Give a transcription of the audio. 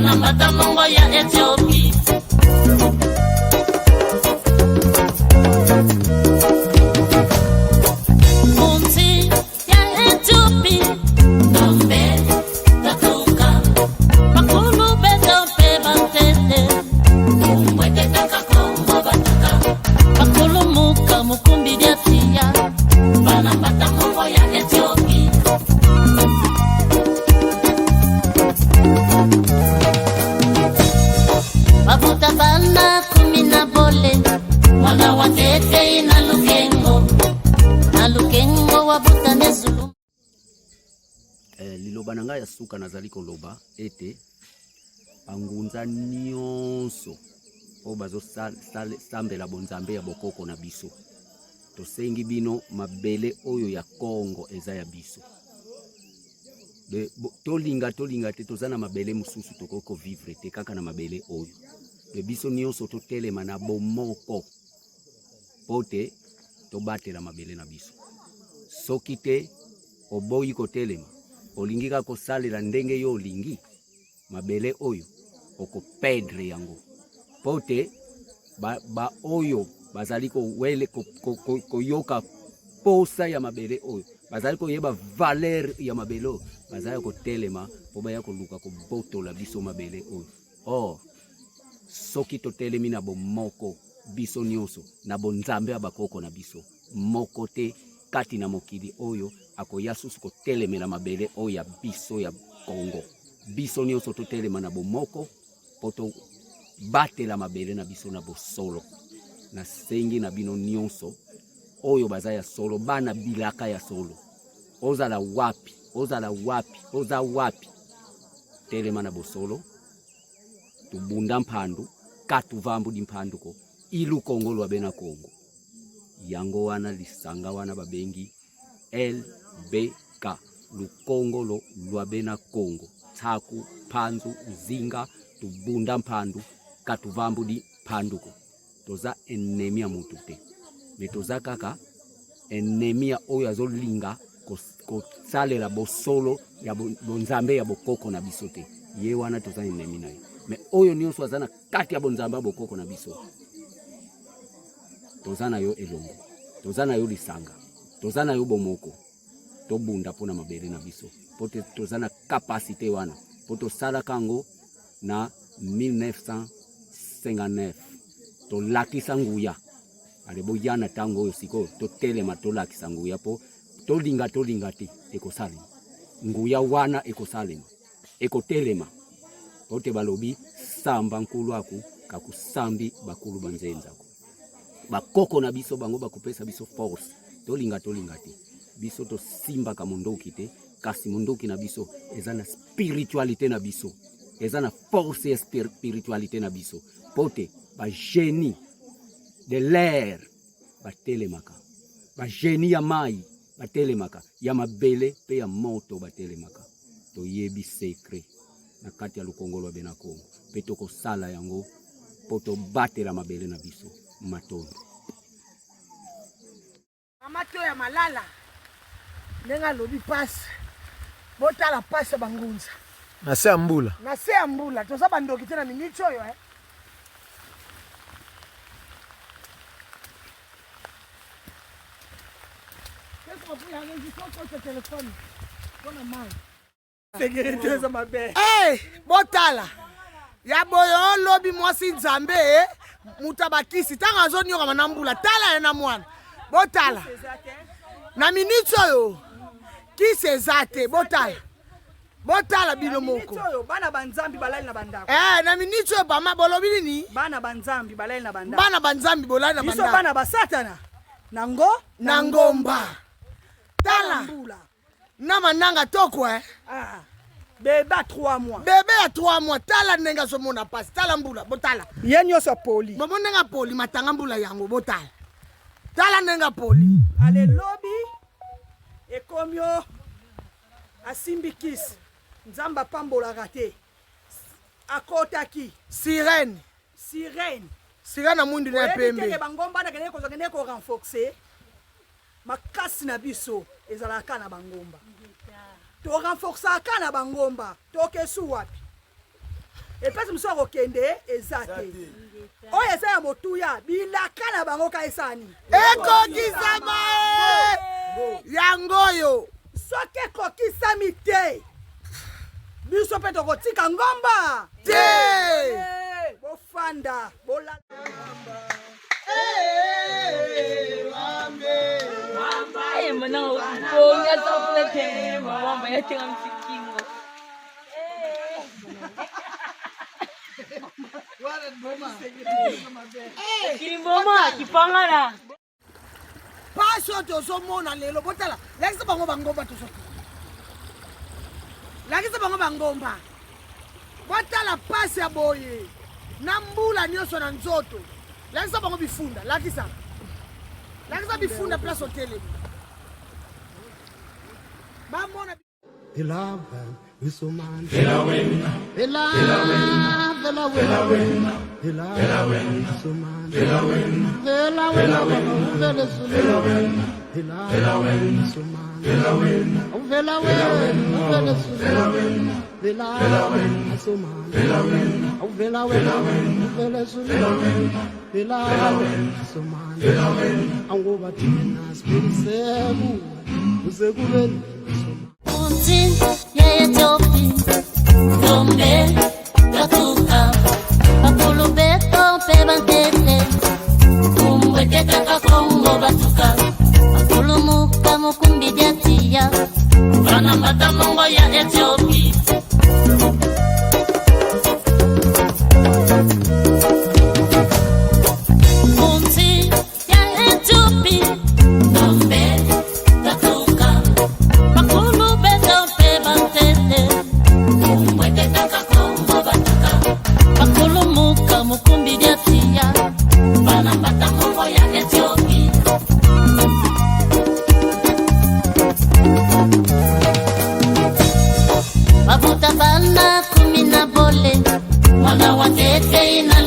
Bana mbata mongo ya Ethiopie. Munzi ya Ethiopie. Tombe tatuka. Bakulu beto mpe bantete. Kumbwetetaka Kongo batuka. Bakulumuka mukumbi dia tia. Bana mbata mongo ya Ethiopie. Babuta bana kumi na bole mwana wa tete na lukengo na lukengo wabuta nezulu Eh, liloba na ngai ya suka nazali koloba ete bangunza nyonso oyo bazosambela bonzambe ya bokoko na biso tosengi bino mabele oyo ya Kongo eza ya biso de, bo, tolinga tolinga te toza na mabele mosusu tokoki kovivre te kaka na mabele oyo de biso nyonso totelema na bomoko mpo te tobatela mabele na biso soki te oboyi kotelema olingi kaka kosalela ndenge yo olingi mabele oyo okopedre yango mpo te baoyo ba bazali kowele koyoka ko, ko, posa ya mabele oyo bazali koyeba valeur ya mabele oyo bazali kotelema mpo baya koluka kobotola biso mabele oyo or soki totelemi na bomoko biso nyonso na bonzambe ya bakoko na biso moko te kati na mokili oyo akoya susu kotelemela mabele oyo ya biso ya Congo. Biso nyonso totelema na bomoko mpo tobatela mabele na biso na bosolo. Nasengi na bino nyonso oyo baza ya solo, bana bilaka ya solo, ozala wapi, ozala wapi, oza wapi, telema na bosolo, tubunda mpandu katuvambu di mpandu ko ilu Kongo lwa bena Kongo. Yango wana lisanga wana babengi LBK, Lukongolo lwa bena Kongo, Tsaku, Panzu, Nzinga, Tubunda Mpandu, Katuvambudi Mpanduko. Toza ennemi ya mutu te, me toza kaka ennemi ya oyo azolinga kosalela bosolo ya bonzambe ya bokoko na biso te. Ye wana toza ennemi na ye, me oyo nyonso aza na kati ya bonzambe ya bokoko na biso toza na yo elongo, toza na yo lisanga, toza na yo bomoko, tobunda mpo na mabele na biso, mpo toza na kapasite wana, mpo tosalaka yango na 1959 tolakisa nguya. Ale boya na ntango oyo sikoyo totelema, tolakisa nguya, mpo tolinga tolinga te ekosalema nguya wana ekosalema ekotelema po te balobi samba nkulu aku kakusambi bakulu banzenzako bakoko na biso bango bakopesa biso force tolinga tolinga te biso tosimbaka mondoki te kasi mondoki na biso eza na spiritualité na biso eza na force ya spiritualité na biso po te bagenie de l'air batelemaka bagenie ya mai batelemaka ya mabele mpe ya moto batelemaka toyebi secret na kati ya lukongo lwa bena Kongo mpe tokosala yango mpo tobatela mabele na biso. Matondo. Mama to ya malala ndenge alobi pasi, botala pasi ya bangunza na se ya mbula, na se ya mbula. Toza bandoki te na miniti oyo eh. Sécurité eza mabe. Hey, botala ya boye olobi mwasi nzambe eh, moto abakisi ntango azoniokama na mbula tala ye na mwana botala na miniti oyo kisi eza te botala botala bino moko oyo bana banzambi balali na bandako eh na miniti oyo bama bolobi nini bana banzambi balali na bandako bana banzambi bolali na bandako biso bana basatana na ngo na ngomba tala mbula na mananga toko eh ah bebe ya 3 mois bebe ya 3 mois tala ndenge azomona pasi tala mbula botala ye nyonso apoli bomo ndenge apoli matanga mbula yango botala tala ndenge apoli ale lobi ekomi o asimbi kisi nzambe apambolaka te akotaki sirene sirene sirene na mwindu na ya pembe bangomba nakendeki kozwa kendeki korenforce makasi na biso ezalaka kaka na bangomba torenforcaka kaka na bangomba tokesu wapi? Epesi mosusu akokende eza te. Oyo eza ya motuya, bilaka na bango ka esala nini? Ekokisama yango oyo. Soki ekokisami te, biso mpe tokotika ngomba te. Bofanda, bolala. Kilimboma kipangala. Pasi oyo tozomona lelo, botala, lakisa bango bangomba tozoki, lakisa bango bangomba, botala pasi ya boye na mbula nyonso na nzoto. Lakisa bango bifunda, lakisa, lakisa bifunda place otelemi bamona. Vela wena, vela wena, vela wena, vela wena, vela wena, vela wena, vela wena, vela wena, vela wena, vela wena, vela wena, vela wena, vela wena, vela wena, vela wena, vela wena, vela wena, angoba thina siphilise kuwe kuze kube. Nzi ya Ethiopie, Gombe, Katuka, bakulu beto mpe bantete, kumbweketaka Kongo batuka, bakulumuka mokumbi diatia, bana mbata mongo ya Ethiopie. Nzi ya Ethiopie, Gombe, Katuka, bakulu beto mpe bantete, kumbweketaka Kongo batuka, bakulumuka mokumbi diatia, bana mbata mongo ya Ethiopie. Babuta bana 10 na bole, mwana wa tete ina.